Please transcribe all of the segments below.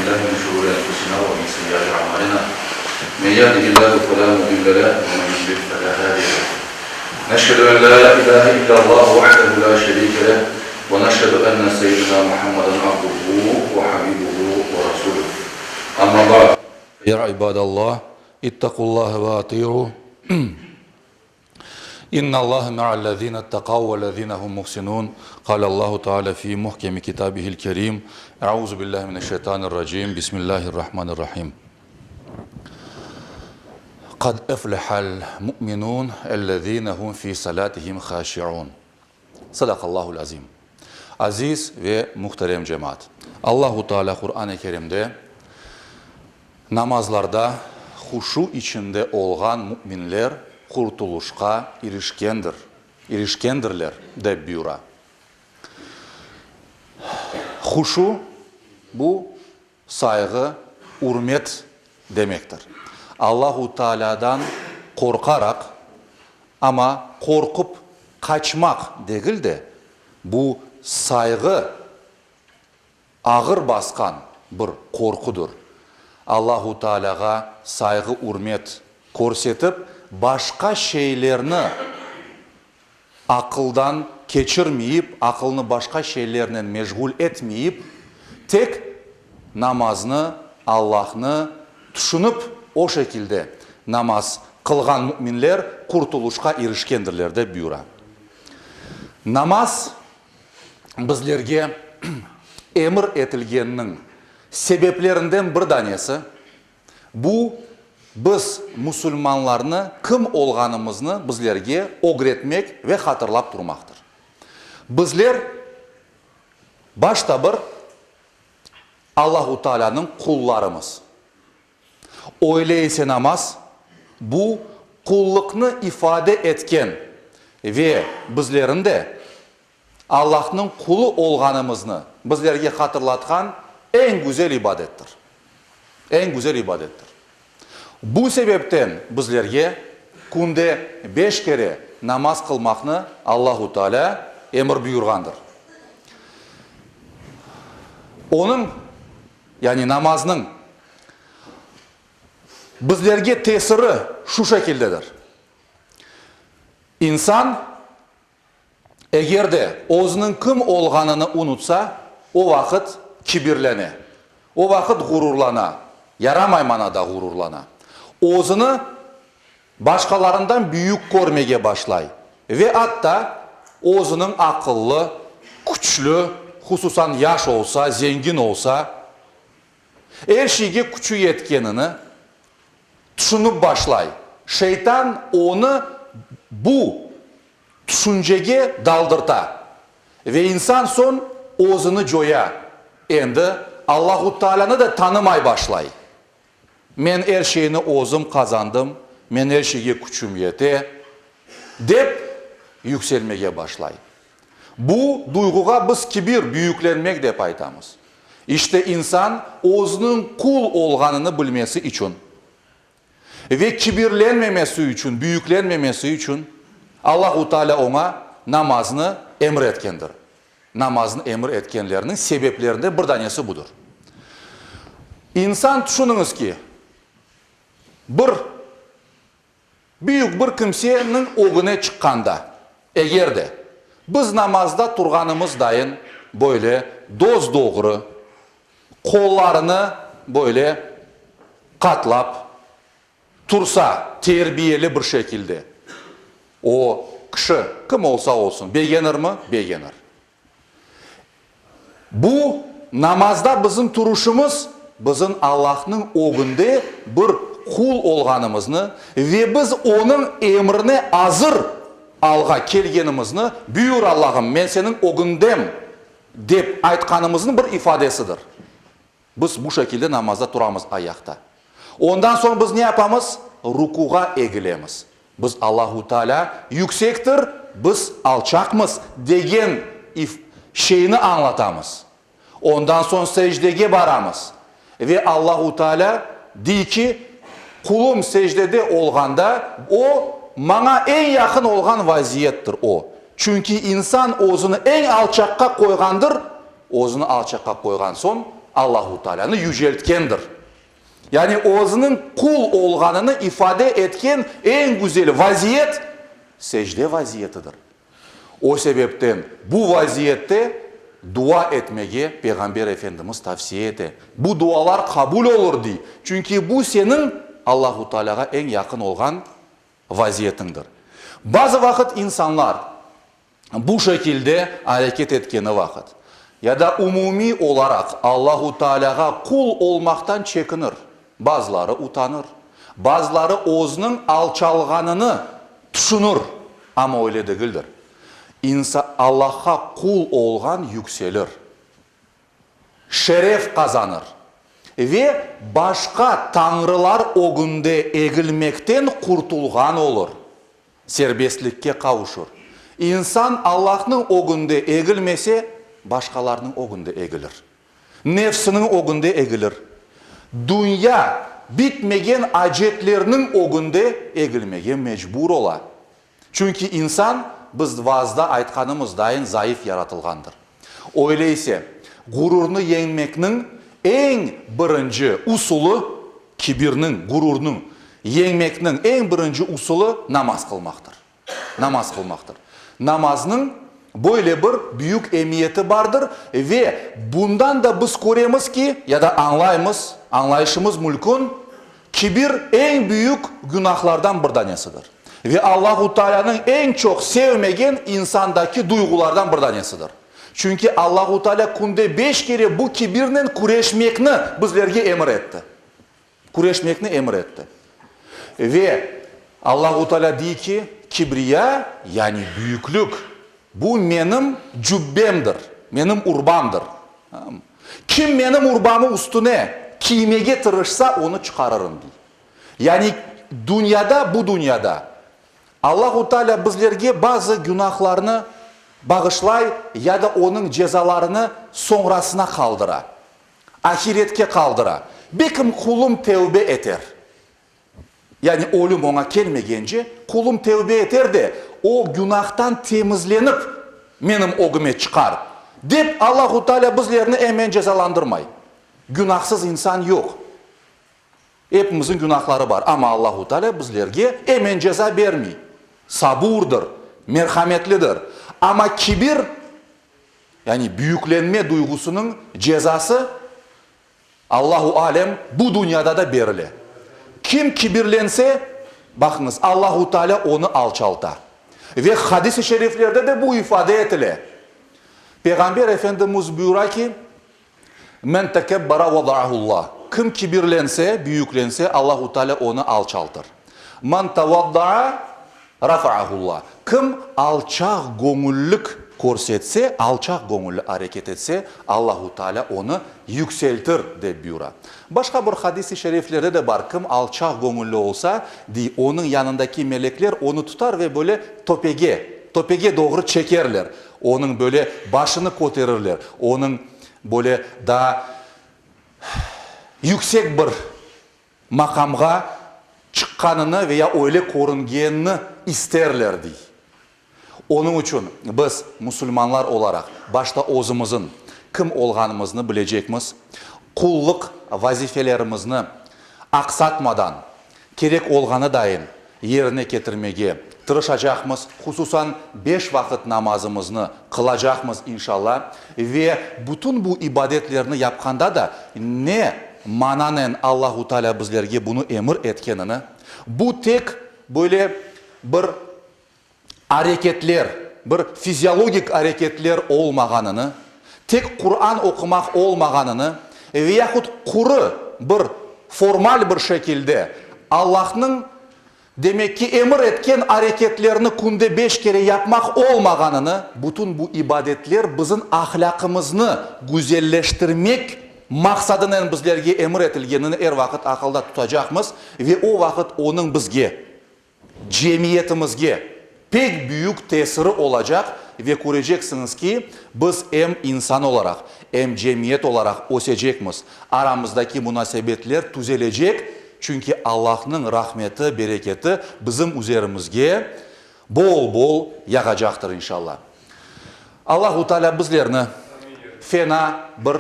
بالله من شرور أنفسنا ومن سيئات أعمالنا من يهده الله فلا مضل له ومن يضلل فلا هادي له نشهد أن لا إله إلا الله وحده لا شريك له ونشهد أن سيدنا محمدا عبده وحبيبه ورسوله أما بعد يا عباد الله اتقوا الله وأطيعوا إن الله مع الذين اتقوا والذين هم محسنون قال الله تعالى في محكم كتابه الكريم أعوذ بالله من الشيطان الرجيم بسم الله الرحمن الرحيم قد أفلح المؤمنون الذين هم في صلاتهم خاشعون Sadaqallahul azim. Aziz ve muhterem cemaat! Allahu Teala Quran-ı Kerimde namazlarda huşu içinde olğan müminler qurtuluşqa irişkendir, irişkendirler, dep buyura. Huşu, bu sayğı, ürmet demektir. Allahu Teala'dan qorqaraq, amma qorqup qaçmaq degil de, bu sayğı ağır basqan bir qorqudır. Allahu Teala'ğa sayğı, ürmet körsetip, başqa şeylerni Aqıldan keçirmeyip, aqılnı başqa şeylernen meşğul etmeyip, tek namaznı, Allahnı tüşünip, o şekilde namaz qılğan müminler qurtuluşqa irişkendirler, dep buyura. Namaz bizlerge emir etilgeniniñ sebeplerinden bir danesi, Bu, biz, musulmanlarnı kim olğanımıznı bizlerge ögretmek ve hatırlap turmaqtır. Bizler başta bir Allahu Taalânıñ qullarımız. Öyle ise namaz, bu qullıqnı ifade etken ve bizlerin de Allahnıñ qulu olğanımıznı bizlerge hatırlatqan eñ güzel ibadettir. Eñ güzel ibadettir. Bu sebepten bizlerge künde beş kere namaz qılmaqnı Allahu Teala emir buyurğandır. Onıñ, yani namaznıñ bizlerge tesiri şu şekildedir. İnsan Eger de özüniñ kim olğanını unutsa, o vaqıt kibirlene, o vaqıt ğururlana, yaramay manada ğururlana, özüni başqalarından büyük körmege başlay ve atta özüniñ aqıllı, küçlü, hususan yaş olsa, zengin olsa, er şeyge küçü yetkenini tüşünip başlay. Şeytan onı bu tüşüncege daldırta ve insan soñ özüni coya, endi Allahu Taalânı da tanımay başlay. Men er şeyni özüm qazandım, men er şeyge küçüm yete, dep yükselmege başlay. Bu duyğuğa biz kibir, büyüklenmek dep aytamız. İşte insan özüniñ qul olğanını bilmesi içün ve kibirlenmemesi içün, büyüklenmemesi içün Allahu Teala oña namaznı emir etkendir. Namaznı emir etkenleriniñ sebeplerinden bir danesi budır. İnsan tüşüniñiz ki, bir Büyük bir kimseniñ ögüne çıqqanda, eger de biz namazda turğanımız dayın böyle dos-doğru, qollarını böyle qatlap tursa, terbiyeli bir şekilde, o kişi, kim olsa olsun, begenirmi? Begenir. Bu, namazda bizim turuşımız, bizim Allahnıñ ögünde bir qul olğanımıznı ve biz Onıñ emrine azır alğa kelgenimizni, Buyur, Allahım, men Seniñ ögündem, dep aytqanımıznıñ bir ifadesidir. Biz bu şekilde namazda turamız ayaqta. Ondan soñ biz ne yapamız? Rukuğa egilemiz. Biz Allahu Teala yüksektir, biz alçaqmız degen if şeyni añlatamız. Ondan soñ secdege baramız ve Allahu Teala dey ki, qulum secdede olğanda o, maña eñ yaqın olğan vaziyettir o. Çünki insan özüni eñ alçaqqa qoyğandır, özüni alçaqqa qoyğan soñ. Allahu Taalânı yüceltkendir. Yani özüniñ qul olğanını ifade etken eñ güzel vaziyet, secde vaziyetidir. O sebepten bu vaziyette dua etmege Peyğamber Efendimiz tavsiye ete. Bu dualar qabul olur, dey, çünki bu seniñ Allahu Taalâğa eñ yaqın olğan vaziyetiñdir. Bazı vaqıt insanlar bu şekilde areket etkeni vaqıt, ya da umumiy olaraq Allahu Taalâğa qul olmaqtan çekinir, bazıları utanır, bazıları özüniñ alçalğanını tüşünir, amma öyle degildir. İnsa Allahqa qul olğan yükselir. Şeref qazanır ve başqa tañrılar ögünde egilmekten qurtulğan olur, serbestlikke qavuşır. İnsan Allahnıñ ögünde egilmese, başqalarnıñ ögünde egilir. Nefsiniñ ögünde egilir. Dünya bitmegen acetlerniñ ögünde egilmege mecbur ola. Çünki insan, biz vaazda aytqanımızdayın zayıf yaratılğandır. Öyle ise, gururnı yeñmekniñ eñ birinci usulı, kibirniñ, gururnıñ yeñmekniñ eñ birinci usulı namaz qılmaqtır. Namaz qılmaqtır. Namaznıñ böyle bir büyük emiyeti bardır ve bundan da biz köremiz ki, ya da añlaymız, añlayışımız mülkün, Kibir eñ büyük günahlardan bir danesidir ve Allahu Taalânıñ eñ çoq sevmegen insandaki duyğulardan bir danesidir. Çünki Allahu Taalâ künde beş kere bu kibirnen küreşmekni bizlerge emir etti. Küreşmekni emir etti. Ve Allahu Taalâ dey ki, Kibriya, yani büyüklük, bu menim cübbemdir, menim urbamdır. Kim menim urbamı üstüne kiymege tırışsa, onı çıqarırım, dey. Yani dünyada, bu dünyada Allahu Teala bizlerge bazı günahlarnı bağışlay ya da onıñ cezalarını soñrasına qaldıra, ahiretke qaldıra. Bekim qulum tevbe eter. Yani ölüm oña kelmegence, qulum tevbe eter de, o günahtan temizlenip, menim ögüme çıqar, dep Allahu Teala bizlerni emen cezalandırmay. Günahsız insan yoq. Epimizniñ günahları bar, amma Allahu Teala bizlerge emen ceza bermey. Saburdır, merhametlidir. Amma kibir, yani büyüklenme duyğusınıñ cezası, Allahu alem, bu dünyada da berile. Kim kibirlense, baqıñız, Allahu Teala onı alçalta. Ve hadis-i şeriflerde de bu ifade etile. Peyğamber Efendimiz buyura ki, Men tekebbara vada'ahullah, kim kibirlense, büyüklense, Allahu Teala onı alçaltır. Men tavadda'a rafa'ahullah, kim alçaq göñüllik körsetse, alçaq göñülli areket etse, Allahu Teala onı yükseltir, dep buyura. Başqa bir hadis-i şeriflerde de bar, kim alçaq göñülli olsa, dey, onıñ yanındaki melekler onı tutar ve böyle töpege, töpege doğru çekerler, onıñ böyle başını köterirler, onıñ böyle daa yüksek bir maqamğa çıqqanını veya öyle körüngenini isterler, dey. Onıñ içün biz, musulmanlar olaraq, başta özümizin kim olğanımıznı bilecekmiz, qullıq vazifelerimizni aqsatmadan, kerek olğanı dayın yerine ketirmege tırışacaqmız, hususan beş vaqıt namazımıznı qılacaqmız, inşalla, ve bütün bu ibadetlerni yapqanda da ne mananen Allahu Teala bizlerge bunı emir etkenini, bu tek böyle bir areketler, bir fiziologik areketler olmağanını, tek Quran oqumaq olmağanını ve yahut quru bir formal bir şekilde Allahnıñ demek ki emir etken areketlerni künde beş kere yapmaq olmağanını, bütün bu ibadetler bizim ahlâqımıznı güzelleştirmek maqsadınen bizlerge emir etilgenini er vaqıt aqılda tutacaqmız ve o vaqıt onıñ bizge cemiyetimizge pek büyük tesiri olacaq ve köreceksiñiz ki, biz em insan olaraq, em cemiyet olaraq ösecekmiz, aramızdaki munasebetler tüzelecek, çünki Allahnıñ rahmeti, bereketi bizim üzerimizge bol-bol yağacaqtır, inşallah. Allahu Teala bizlerni fena bir.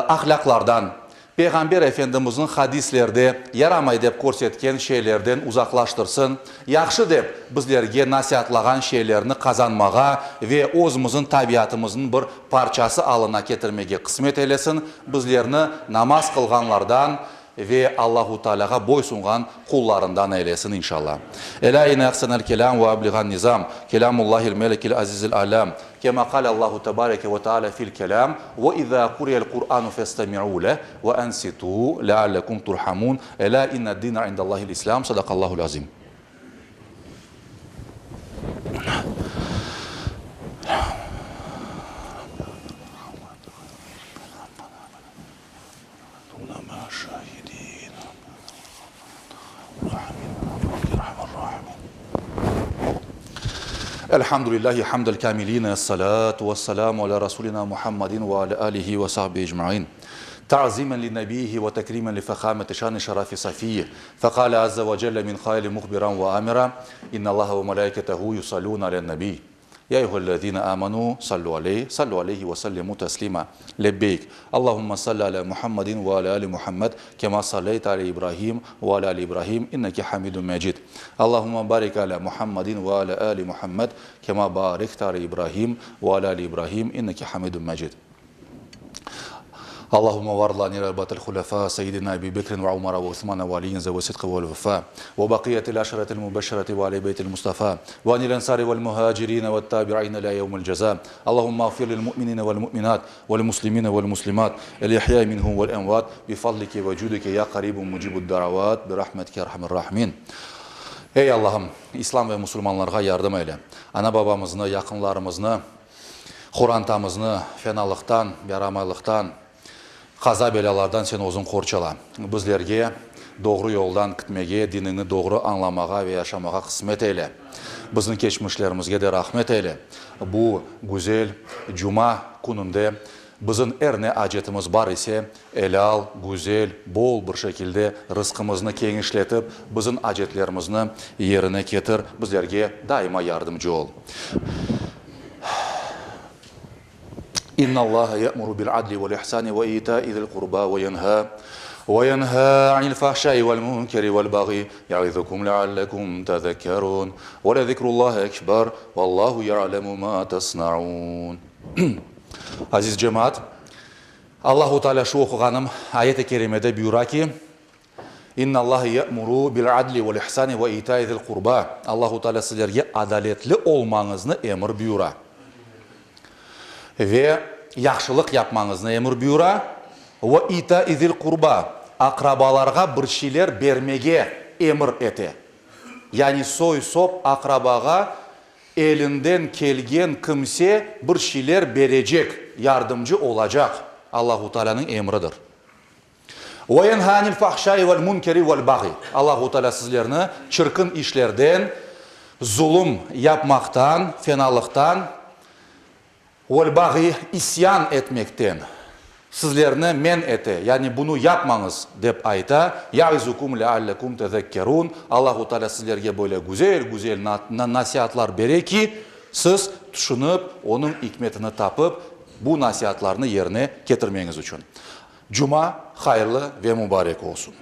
ahlâqlardan, Peyğamber Efendimizniñ hadislerde yaramay dep körsetken şeylerden uzaqlaştırsın, yahşı dep bizlerge nasiatlağan şeylerni qazanmağa ve özümizniñ tabiatımıznıñ bir parçası alına ketirmege qısmet eylesin, bizlerni namaz qılğanlardan ve Allahu Tealâğa boysunğan qullarından eylesin, inşallah. Elâ inne ahsenel kelâm ve ebliğan nizam, kelâmullahil melikil azizil allâm, kemâ qâle Allahu tebareke ve tealâ fil kelâm, ve izâ quriyel Qur'anu festemi'û leh ve ensitû leallekum turhamûn, elâ inne dîne indallahil islâm, sadaqallahul azîm. Elhamdülillahi hamdel kâmiline, es-salâtu ves-selâmu alâ rasûlinâ Muhammedin ve alâ âlihi ve sahbihi ecmaîn. Ta'zîmen li nebiyyihi ve tekrîmen li fehâmeti şâni şerafi safiyyi. Feqâle azze ve celle min qaili muhbiran ve âmira, İnnallâhe ve melâiketehu yusallûne alen-nebiy. Ya eyyühellezîne âmenû sallû aleyh, sallû aleyhi ve sellimû teslîmâ. Lebbeyk, Allahümme salli alâ Muhammedin ve alâ âli Muhammed, kemâ salleyte alâ İbrahim ve alâ âli İbrahim, inneke hamidun mecid. Allahümme barik alâ Muhammedin ve alâ âli Muhammed, kemâ bârekte alâ İbrahim ve alâ âli İbrahim, inneke hamidun mecid. Allahümme vardı anil erbatil hulefâ, seyyidina Ebi Bekrin ve Umara ve Usmana ve Aliyin zevi sidqi vel vefâ, ve baqiyetil aşeretil mübeşşereti ve ale beytil Mustafa, ve anil ensari vel muhacirine ve tabi'ine ilâ yevmil cezâ. Allahümme ağfir lil mu'minine vel mu'minat, vel muslimine vel muslimat, el ihyâi minhum vel emvât, bi fadlike ve cudike ya qaribun mucibud da'avat, bi rahmetike erhamer rahimin. Ey Allahım, İslam ve musulmanlarğa yardım eyle. Ana-babamıznı, yaqınlarımıznı, Qorantamıznı fenalıqtan, yaramaylıqtan, qaza-belâlardan Sen Özüñ qorçala. Bizlerge doğru yoldan kitmege, diniñni doğru añlamağa ve yaşamağa qısmet eyle. Biziñ keçmişlerimizge de rahmet eyle. Bu güzel cuma kününde bizim er ne acetimiz bar ise, elâl, güzel, bol bir şekilde rızqımıznı keñişletip, bizim acetlerimizni yerine ketir, bizlerge daima yardımcı ol. İnnallaha ye'muru bil-adli vel-ihsani ve ita'i zil-qurba ve yenha ve yenha anil-fahşai vel-munkeri vel-bagyi ya'izukum leallekum tezekkerun ve lezikrullahi ekber vallahu ya'lemu ma tasnaun. Aziz cemaat, Allahu Teala şu oquğanım ayet-i kerimede buyura ki, İnnallaha ye'muru bil-adli vel-ihsani ve ita'i zil-qurba, Allahu Teala sizlerge adaletli olmañıznı emir buyura ve yahşılıq yapmañıznı emir buyura, ve ita'i zil-qurba, aqrabalarğa bir şeyler bermege emir ete. Yani soy-sop aqrabağa elinden kelgen kimse bir şeyler berecek, yardımcı olacaq, Allahu Teala'nıñ emridir. Ve yenha anil fahşai vel münkeri vel baği, Allahu Teala sizlerni çirkin işlerden, zulum yapmaqtan, fenalıqtan, vel baği, isyan etmekten, sizlerni men ete, yani bunu yapmañız, dep ayta, yaizukum leallekum tezekkerun, Allahu Teala sizlerge böyle güzel-güzel nasiatlar bere ki, siz tüşünip, onıñ ikmetini tapıp, bu nasiatlarnı yerine ketirmeñiz içün. Cuma hayırlı ve mubarek olsun.